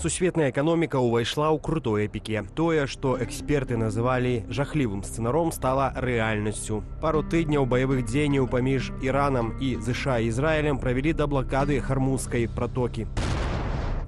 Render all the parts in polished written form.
Сусветная эканоміка ўвайшла ў крутое піке. Тое, што эксперты называлі жахлівым сцэнаром, стала рэальнасцю. Пару тыдняў баявых дзеянняў паміж Іранам і ЗША і Ізраілем правялі да блакады Хармузскай пратокі.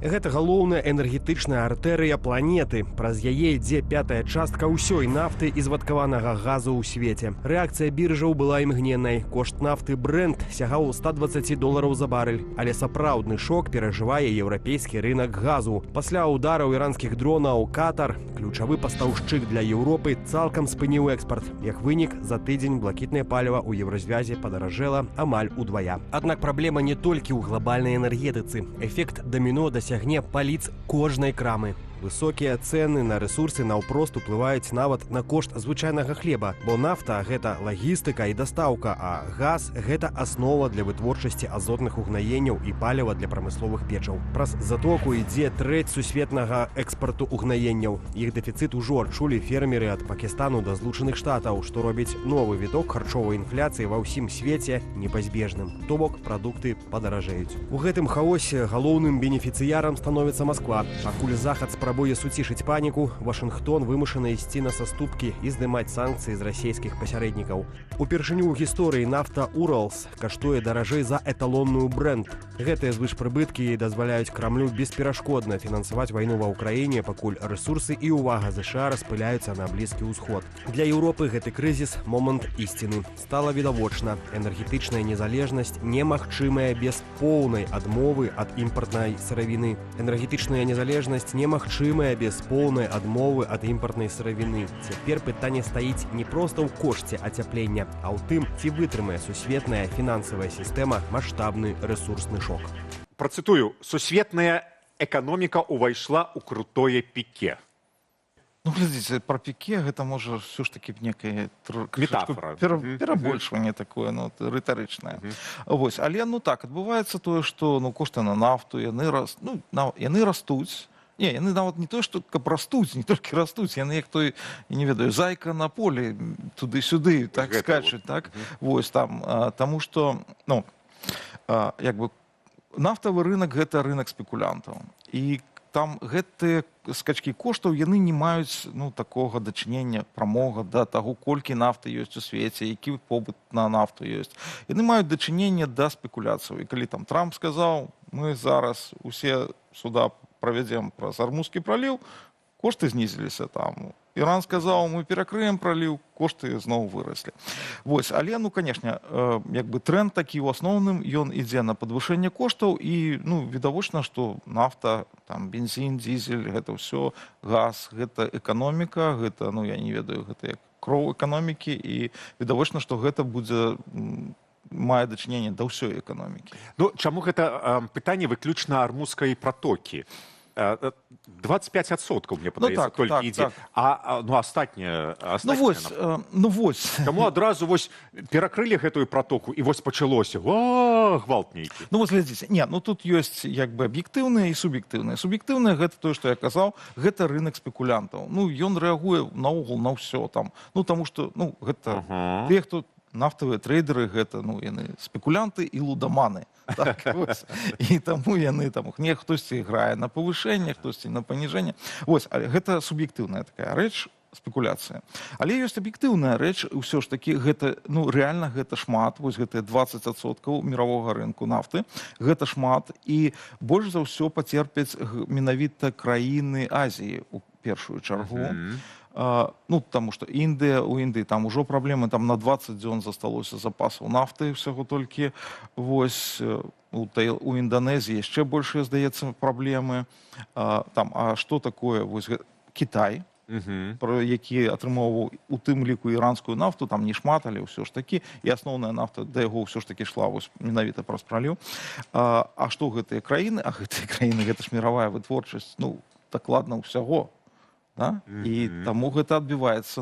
Гэта галоўная энергетычная артэрыя планеты. Праз яе ідзе пятая частка ўсёй нафты і звадкаванага газу ў свеце. Рэакцыя біржаў была імгненнай. Кошт нафты Брент сягаў 120 долараў за барэль. Але сапраўдны шок перажывае еўрапейскі рынок газу. Пасля удараў іранскіх дронаў Катар, ключавы пастаўшчык для Еўропы, цалкам спыніў экспарт. Як вынік, за тыдзень блакітнае паліва ў Еўразвязе падаражэла амаль удвая. Аднак праблема не толькі ў глобальнай энергетыцы. Эфект даміно дасягне паліц кожнай крамы. Высокія цэны на рэсурсы наўпрост уплываюць нават на кошт звычайнага хлеба, бо нафта — гэта лагістыка і дастаўка, а газ — гэта аснова для вытворчасці азотных угнаенняў і паліва для прамысловых печаў. Праз затоку ідзе трэць сусветнага экспарту угнаенняў. Іх дэфіцыт ужо адчулі фермеры ад Пакістану да Злучаных Штатаў, што робіць новы віток харчовай інфляцыі ва ўсім свеце непазбежным. То бок прадукты падаражэюць. У гэтым хаосе галоўным бенефіцыярам становіцца Масква. Пакуль Захад спрабуе суцішыць паніку, Вашынгтон вымушаны ісці на саступкі і здымаць санкцыі з расійскіх пасярэднікаў. Упершыню ў гісторыі нафта Уралс каштуе даражэй за эталонную Брент. Гэтыя звышпрыбыткі дазваляюць Крамлю бесперашкодна фінансаваць вайну ва Ўкраіне, пакуль рэсурсы і ўвага ЗША распыляюцца на Блізкі ўсход. Для Еўропы гэты крызіс — момант ісціны. Стала відавочна: энергетычная незалежнасць немагчымая без поўнай адмовы ад імпартнай сыравіны. Энергетычная незалежнасць немагчымая без поўнай адмовы ад імпартнай сыравіны. Цяпер пытанне стаіць не проста ў кошце ацяплення, а ў тым, ці вытрымае сусветная фінансавая сістэма маштабны рэсурсны шок. Працытую: «Сусветная эканоміка ўвайшла ў крутое піке». Ну, глядзіце, пра піке гэта, можа, ўсё ж такі некае Метафора. Перабольшванне такое, ну, рытарычнае. Вось, але, ну, так адбываецца тое, што, ну, кошты на нафту яны рас, ну, яны растуць. Не, яны нават не то, што каб растуць, не толькі растуць, яны як той, я не ведаю, зайка на полі, туды-сюды, так Гэта скачуць, вот. Так? Вось там, таму што, ну, як бы нафтавы рынок — гэта рынок спекулянтаў. І там гэтыя скачкі коштаў, яны не маюць, ну, такога дачынення прамога да таго, колькі нафты ёсць у свеце, які попыт на нафту ёсць. Яны маюць дачыненне да спекуляцыяў. І калі там Трамп сказаў: «Мы зараз усе суда правядзем праз Армузскі праліў», — кошты знізіліся там. Іран сказаў: «Мы перакрыем праліў», — кошты зноў выраслі. Вось, але, ну, канешне, як бы тренд такі ў асноўным ён ідзе на падвышэнне коштаў, і, ну, відавочна, што нафта, там, бензин, дизель — гэта ўсё газ, гэта эканоміка, гэта, ну, я не ведаю, гэта як кроў эканомікі, і відавочна, што гэта будзе мае дачыненне да ўсёй эканомікі. Ну, чаму гэта пытанне выключна Армузскай пратокі? 25%, мне падаецца, так, толькі ідзе. А, ну, астатняе, Ну астатняе вось, нафта. Ну вось. Таму адразу вось перакрылі гэтую пратоку, і вось пачалося. О, гвалт нейкі. Ну вось глядзіце, не, ну тут ёсць як бы аб'ектыўнае і суб'ектыўнае. Суб'ектыўнае — гэта тое, што я казаў, гэта рынок спекулянтаў. Ну, ён рэагуе наогул на ўсё там. Ну, таму што, ну, гэта тыя, хто нафтавыя трэйдеры, гэта, ну, яны спекулянты і лудаманы. Так, вось. І таму яны там, не, хтосьці грае на павышэнне, хтосьці на паніжэнне. Вось, але гэта суб'ектыўная такая рэч, спекуляцыя. Але ёсць аб'ектыўная рэч, ўсё ж такі гэта, ну, рэальна гэта шмат, вось гэтыя 20% мирового рынку нафты, гэта шмат, і больш за ўсё пацерпяць менавіта краіны Азіі у першую чаргу. Ну, таму што Індыя, у Індыі там ужо праблемы, там на 20 дзён засталося запасаў нафты ўсяго толькі. Вось, у Інданезіі яшчэ большыя, здаецца, праблемы. Там, а што такое вось Кітай, про які атрымоўваў у тым ліку іранскую нафту, там не шмат, але ўсё ж такі, і асноўная нафта да яго ўсё ж такі шла вось менавіта праз праліў. А што гэтыя краіны? А гэтыя краіны — гэта ж мировая вытворчасць, ну, дакладна ўсяго. Да? І таму гэта адбіваецца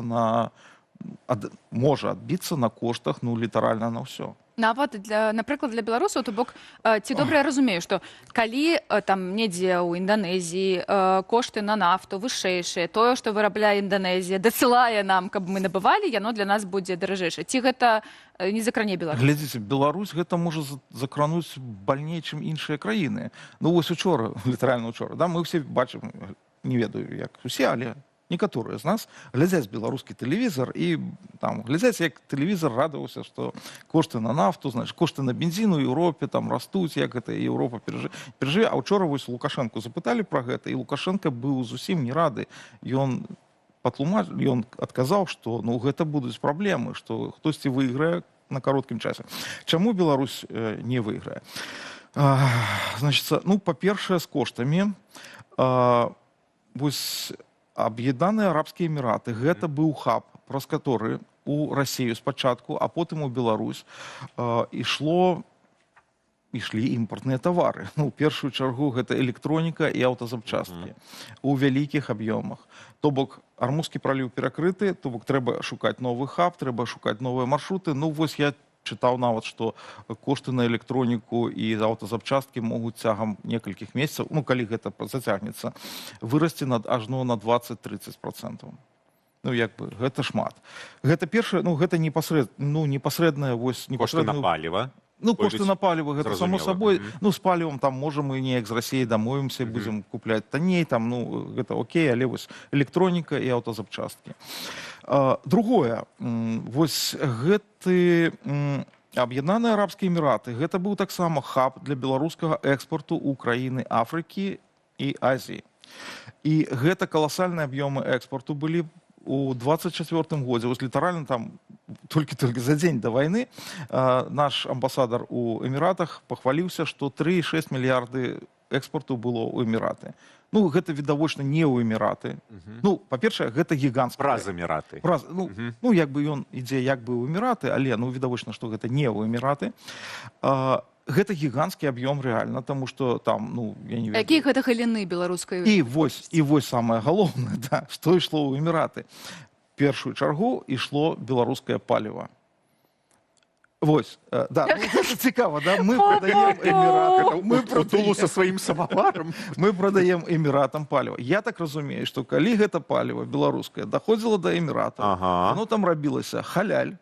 можа адбіцца на коштах, ну, літаральна на ўсё. Нават для, напрыклад, для беларусаў, то бок ці добра я разумею, што калі там недзе ў Інданезіі кошты на нафту вышэйшыя, тое, што вырабляе Інданезія, дасылае нам, каб мы набывалі, яно для нас будзе даражэйшае. Ці гэта не закране Беларусь? Глядзіце, Беларусь гэта можа закрануць больней, чым іншыя краіны. Ну вось учора, літаральна учора, да, мы ўсе бачым, не ведаю, як усе, але некаторыя з нас глядзяць беларускі тэлевізор і там глядзяць, як тэлевізор радаваўся, што кошты на нафту, значит, кошты на бензін у Еўропе там растуць, як гэта Еўропа перажыве. А учора вось Лукашэнку запыталі пра гэта, і Лукашэнка быў зусім не рады. Ён ён адказаў, што, ну, гэта будуць праблемы, што хтосьці выйграе на кароткім часе. Чаму Беларусь не выйграе? Значит, ну, па-першае, з коштамі. Вось Аб'яднаныя Арабскія Эміраты — гэта быў хаб, праз который у Расею спачатку, а потым у Беларусь ішло ішлі імпартныя тавары. Ну, у першую чаргу гэта электроніка і аўтазапчасткі у вялікіх аб'ёмах. То бок Армузскі праліў перакрыты, то бок трэба шукаць новы хаб, трэба шукаць новыя маршруты. Ну вось я чытаў нават, што кошты на электроніку і аўтазапчасткі могуць цягам некалькіх месяцаў, ну, калі гэта зацягнецца, вырасці над ажно на 20-30%. Ну, як бы гэта шмат. Гэта першае, ну, гэта ну, непасрэднае вось Кошты на непасрэдную паліва. Ну, кошты Пойдуць. на паліва, гэта само Зразумела. сабой. Мгм. Ну, з палівам там можа мы неяк з Расіяй дамовімся, будзем купляць танней, там, ну, гэта окей, але вось электроніка і аўтазапчасткі. Другое, вось гэты Аб'яднаныя Арабскія Эміраты, гэта быў таксама хаб для беларускага экспарту ў краіны Афрыкі і Азіі. І гэта каласальныя аб'ёмы экспарту былі у 24 годзе. Вось літаральна там толькі-толькі за дзень да вайны наш амбасадар у Эміратах пахваліўся, што 3,6 мільярды экспарту было ў Эміраты. Ну, гэта відавочна не ў Эміраты. Ну, па-першае, гэта гіганцкі Праз Эміраты. Праз, ну, ну, як бы ён ідзе як бы ў Эміраты, але, ну, відавочна, што гэта не ў Эміраты. Гэта гіганцкі аб'ём рэальна, таму што там, ну, я не ведаю. Якія гэта галіны беларускай І вось самае галоўнае, да, што ішло ў Эміраты. Першую чаргу ішло беларускае паліва. Вось, да, ну, гэта цікава, да, мы прадаем Эміратам, мы Мы со сваім самаварам. мы прадаем Эміратам паліва. Я так разумею, што калі гэта паліва беларускае даходзіла да Эміратаў, оно там рабілася халяль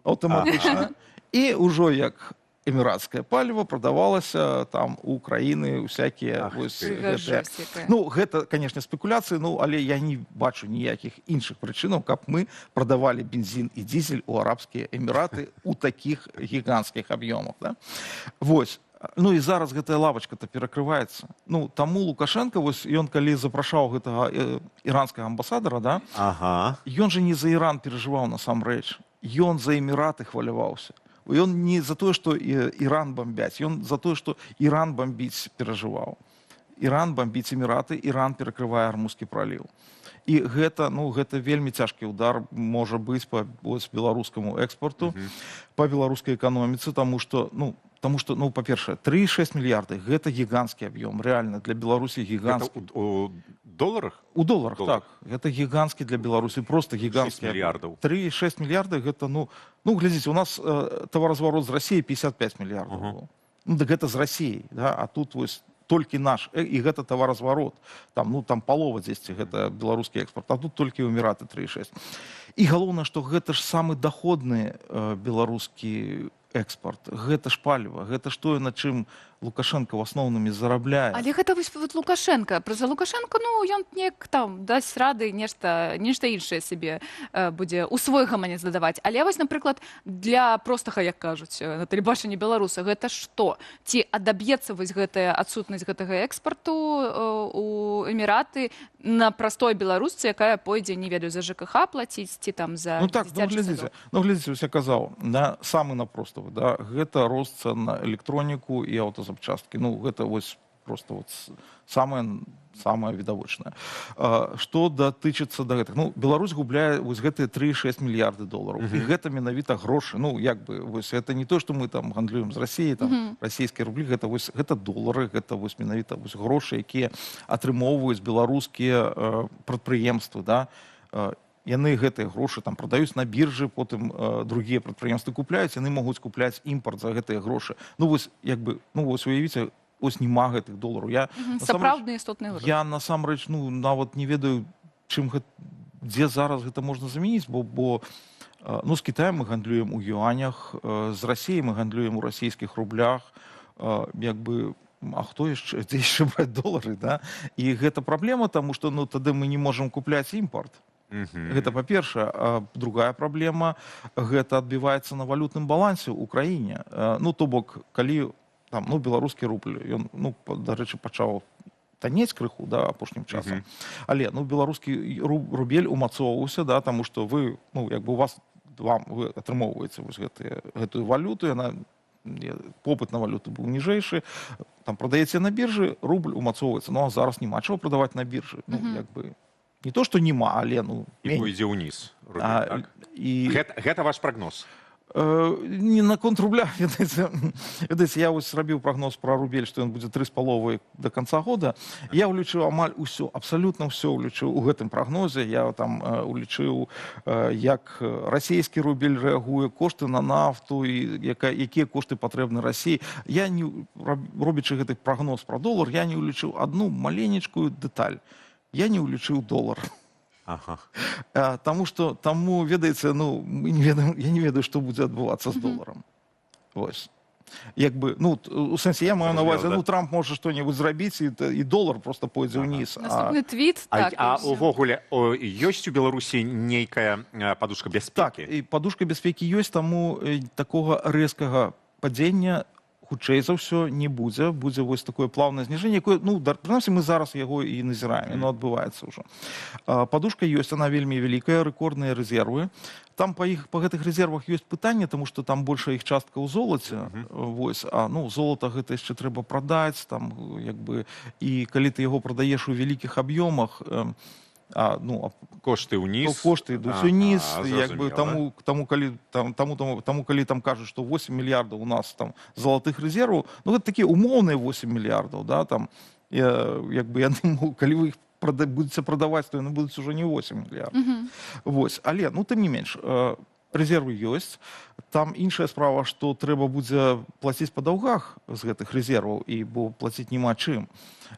аўтаматычна, і ўжо як эміратскае паліва прадавалася там у краіны усякія Ах вось ты. гэтыя. Прыгажосць якая. Ну, гэта, конечно, спекуляцыі, ну, але я не бачу ніякіх іншых прычынаў, каб мы прадавалі бензин і дизель у Арабскія Эміраты у такіх гіганцкіх аб'ёмах, да? Вось. Ну і зараз гэтая лавачка-то перакрываецца. Ну, таму Лукашэнка, вось ён калі запрашаў гэтага іранскага амбасадара, да, ён же не за Іран перажываў насамрэч. Ён за Эміраты хваляваўся. Ён не за тое, што Іран бамбяць, ён за тое, што Іран бамбіць, перажываў. Іран бамбіць Эміраты, Іран перакрывае Армузскі праліў. І гэта, ну, гэта вельмі цяжкі удар можа быць па вось беларускаму экспарту, па беларускай эканоміцы, таму што, ну, ну, па-першае, 3,6 мільярды — гэта гіганцкі аб'ём, рэальна для Беларусі Гэта гіганцкі. у доларах? У доларах, Доларах. так. Гэта гіганцкі для Беларусі, просто гіганцкі. Мільярдаў. 3,6 мільярда — гэта, ну, глядзіце, у нас таваразварот з Расіяй 55 мільярдаў быў. Ну, дык гэта з Расіяй, да? А тут вось толькі наш, і гэта таваразварот. Там, ну, там палова дзесьці гэта беларускі экспорт, а тут толькі ў Эміраты 3,6. І галоўнае, што гэта ж самы даходны беларускі экспорт. Гэта ж паліва, гэта ж тое, на чым Лукашэнка ў асноўным і зарабляе. Але гэта вось вот Лукашэнка. Про Лукашэнка, ну, ён неяк там дасць рады, нешта іншае сабе будзе у свой гаманец дадаваць. Але вось, напрыклад, для простага, як кажуць на тэлебачанні, беларуса, гэта што? Ці адаб'ецца вось гэтая адсутнасць гэтага экспарту у Эміраты на простой беларусцы, якая пойдзе, не ведаю, за ЖКХ плаціць ці там за Ну так, ну дзіцячы глядзіце, садок? ну глядзіце, вось я казаў, да, самы напроставы, да, гэта рост цэн на электроніку і аўтазапчасткі. Ну, гэта вось просто вот самае відавочнае. Што датычыцца да гэтых, ну, Беларусь губляе вось гэтыя 3,6 мільярды долараў. І гэта менавіта грошы. Ну, як бы, вось это не то, што мы там гандлюем з Расіяй, там, расійскія рублі, гэта вось, гэта долары, гэта вось менавіта вось грошы, якія атрымоўваюць беларускія прадпрыемствы, да. Яны гэтыя грошы там прадаюць на біржы, потым другія прадпрыемствы купляюць, яны могуць купляць імпарт за гэтыя грошы. Ну вось, як бы, ну вось уявіце, ось няма гэтых долараў. Я насамрэч- Сапраўдныя істотныя грошы. Я насамрэч, ну, нават не ведаю, чым гэт, дзе зараз гэта можна замяніць, бо ну, з Китаем мы гандлюем у юанях, з Расіяй мы гандлюем у расійскіх рублях, як бы, а хто яшчэ, дзе яшчэ браць долары, да? І гэта праблема, таму што, ну, тады мы не можам купляць імпарт. Гэта па-першае. А другая праблема: гэта адбіваецца на валютным балансе ў краіне. Ну, то бок, калі там, ну, беларускі рубль, ён, ну, дарэчы, пачаў таннець крыху, да, апошнім часам. Але, ну, беларускі рубель умацоўваўся, да, таму што вы, ну, як бы у вас вам вы атрымоўваеце вось гэтую валюту, яна попыт на валюту быў ніжэйшы, там прадаеце на біржы, рубль умацоўваецца. Ну а зараз няма чаго прадаваць на біржы. Ну, як бы не то, што няма, але, ну, І меней. пойдзе ўніз рубель, А, так? і Гэта ваш прагноз? Не наконт рубля, ведаеце, я вось рабіў прагноз пра рубель, што ён будзе 3,5 до конца года. Я ўлічыў амаль усё, абсалютна ўсё ўлічыў у гэтым прагнозе. Я там улічыў, як расійскі рубель рэагуе, кошты на нафту і якія кошты патрэбны Расіі. Я не робячы гэты прагноз пра долар, я не ўлічыў одну маленечкую дэталь. Я не ўлічыў долар. Таму што, таму, ведаеце, ну, мы не ведаем, я не ведаю, што будзе адбывацца з доларам. Вось. Як бы, ну, у сэнсе, я маю на Зразумела, увазе, да. ну, Трамп можа што-небудзь зрабіць, і долар просто пойдзе ўніз. Наступны твіт, так, і А ўсё. увогуле ёсць у Беларусі нейкая падушка Так, бяспекі? і падушка бяспекі ёсць, таму такога рэзкага падзення, хутчэй за ўсё, не будзе. Будзе вось такое плаўнае зніжэнне, якое, ну, да, прынамсі, мы зараз яго і назіраем, яно адбываецца ўжо. Падушка ёсць, она вельмі вялікая, рэкордныя рэзервы. Там па гэтых рэзервах ёсць пытанне, таму што там большая іх частка ў золаце. Вось, а, ну, золата гэта яшчэ трэба прадаць, там, як бы, і калі ты яго прадаеш у вялікіх аб'ёмах, ну, а Кошты ўніз. то кошты ідуць уніз, як бы, зразумела. Таму, калі там, таму, калі там кажуць, што 8 мільярдаў у нас там залатых рэзерваў, ну, гэта такія умоўныя 8 мільярдаў, да, там, як бы, яны, калі вы іх будете прадаваць, то яны будуць ужо не 8 мільярдаў. Вось, але, ну, тым не менш, рэзервы ёсць. Там іншая справа, што трэба будзе плаціць па даўгах з гэтых рэзерваў, і бо плаціць няма чым.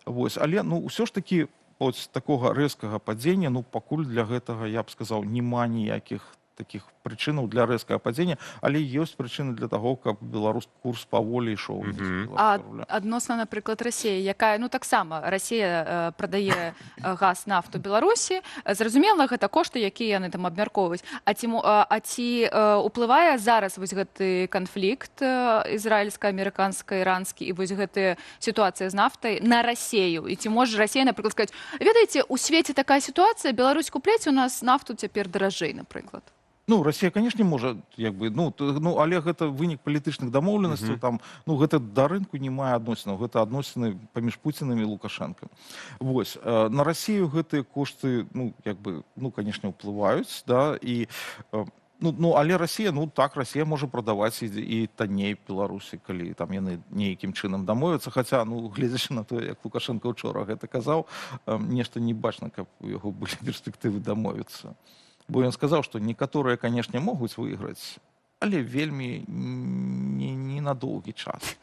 Вось, але, ну, ўсё ж такі, от такога рэзкага падзення, ну, пакуль для гэтага, я б сказаў, няма ніякіх такіх прычынаў для рэзкага падзення, але ёсць прычыны для таго, каб беларускі курс паволі ішоў уніз А беларускага рубля. адносна, напрыклад, Расіі, якая, ну, таксама Расія прадае газ, нафту Беларусі, зразумела, гэта кошты, якія яны там абмяркоўваюць. А ці уплывае зараз вось гэты канфлікт ізраільска-амерыканска-іранскі і вось гэтая сітуацыя з нафтай на Расею? І ці можа Расія, напрыклад, сказаць: ведаеце, у свеце такая сітуацыя, Беларусь купляць у нас нафту цяпер даражэй, напрыклад? Ну, Расія, конечно, можа, як бы, ну, ну, але гэта вынік палітычных дамоўленасцяў, там, ну, гэта да рынку не мае адносінаў, гэта адносіны паміж Пуціным і Лукашэнкам. Вось, на Расію гэтыя кошты, ну, як бы, ну, конечно, ўплываюць, да, і, ну, але Расія, ну, так, Расія можа прадаваць і танней Беларусі, калі там яны нейкім чынам дамовяцца, хаця, ну, гледзячы на тое, як Лукашэнка учора гэта казаў, нешта не бачна, каб у яго былі перспектывы дамовіцца. Бо ён сказаў, што некаторыя, канешне, могуць выйграць, але вельмі не на доўгі час.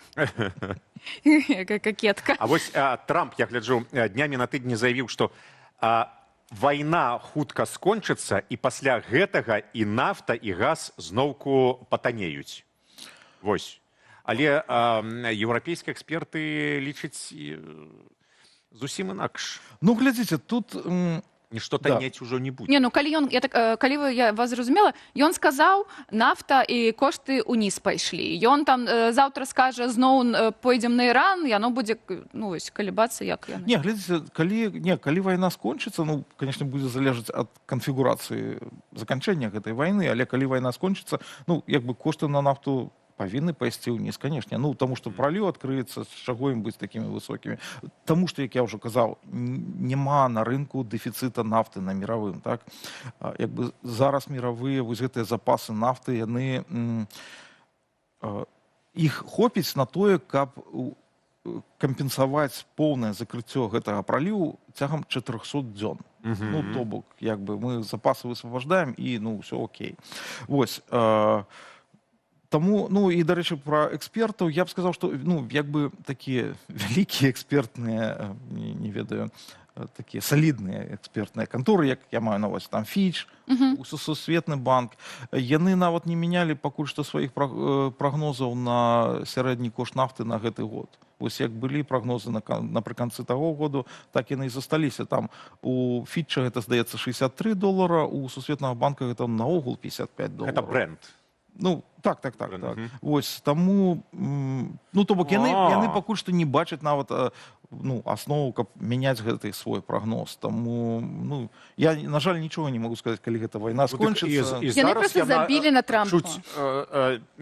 Якая какетка. А вось Трамп, я гляджу, днямі на тыдні заявіў, што вайна хутка скончыцца, і пасля гэтага і нафта, і газ зноўку патанеюць. Вось. Але еўрапейскія эксперты лічаць зусім інакш. Ну, глядзіце, тут Нішто Да. таннець ужо не будзе. Не, ну калі ён, я так, калі я вас зразумела, ён сказаў, нафта і кошты ўніз пайшлі. Ён там заўтра скажа: зноў пойдзем на Іран, яно будзе ну вось калібацца, як яны. Не, глядзіце, калі, не, калі вайна скончыцца, ну, конечно, будзе залежаць ад канфігурацыі заканчэння гэтай вайны, але калі вайна скончыцца, ну, як бы кошты на нафту павінны пайсці ўніз, конечно, ну, таму што праліў адкрыецца, з чаго ім быць такімі высокімі. Таму што, як я ўжо казаў, няма на рынку дэфіцыта нафты на мировым, так? Як бы зараз мировыя вось гэтыя запасы нафты, яны іх хопіць на тое, каб кампенсаваць поўнае закрыццё гэтага праліву цягам 400 дзён. Ну, то бок, як бы, мы запасы высвобождаем, і, ну, ўсё окей. Вось. Таму, ну, і, дарэчы, пра экспертаў я б сказаў, што, ну, як бы, такія вялікія экспертныя, не ведаю, такія салідныя экспертныя канторы, як я маю на увазе там Фіч, Сусветны банк, яны нават не мянялі пакуль што сваіх прагнозаў на сярэдні кошт нафты на гэты год. Вось як былі прагнозы напрыканцы таго году, так яны і засталіся. Там у Фітча гэта, здаецца, 63 долара, у Сусветнага банка гэта наогул 55 долараў. Гэта Брент. Ну, так. Брент, Так. мгм. Вось, таму, ну, то бок, яны пакуль што не бачаць нават ну, аснову, каб мяняць гэты свой прагноз. Таму, ну, я, на жаль, нічога не могу сказаць, калі гэта вайна Ну, дык скончыцца. і Яны зараз просто яна, забілі на Трампа. чуць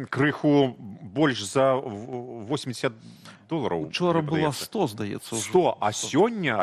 крыху больш за 80 долараў. Учора мне была падаецца. 100, здаецца, ўжо. 100, а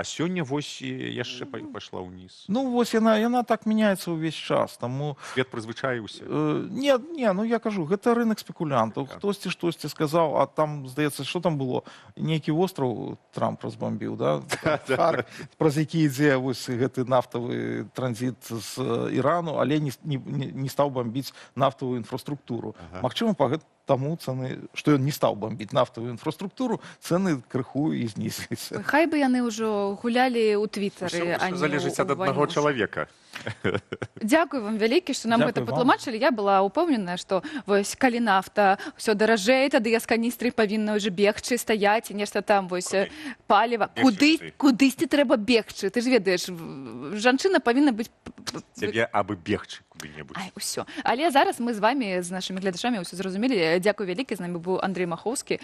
сёння вось і яшчэ пайшла ўніз. Ну, вось яна так мяняецца ўвесь час, таму Свет прызвычаіўся. Не, ну, я кажу, гэта рынок спекулянтаў. Хтосьці штосьці сказаў, а там, здаецца, што там было? Нейкі востраў Трамп разбамбіў, да? Харк, праз які ідзе вось гэты нафтавы транзіт з Ірану, але не стаў бамбіць нафтавую інфраструктуру. Магчыма, па таму цэны, што ён не стаў бамбіць нафтавую інфраструктуру, цэны крыху і знізіліся. Ой, хай бы яны ўжо гулялі ў твітары, Усё, а усё не залежыць ў ад аднаго вайну. чалавека. Дзякую вам вялікі, што нам Дзякую гэта вам. патлумачылі. Я была ўпэўненая, што вось калі нафта ўсё даражэй, тады я з каністры павінна ўжо бегчы, стаяць і нешта там вось паліва. Бегчы Куды туды. кудысьці трэба бегчы? Ты ж ведаеш, жанчына павінна быць Цябе абы бегчы куды-небудзь. Ай, усё. Але зараз мы з вамі, з нашымі гледачамі, ўсё зразумелі. Дзякуй вялікі. З намі быў Андрэй Махоўскі.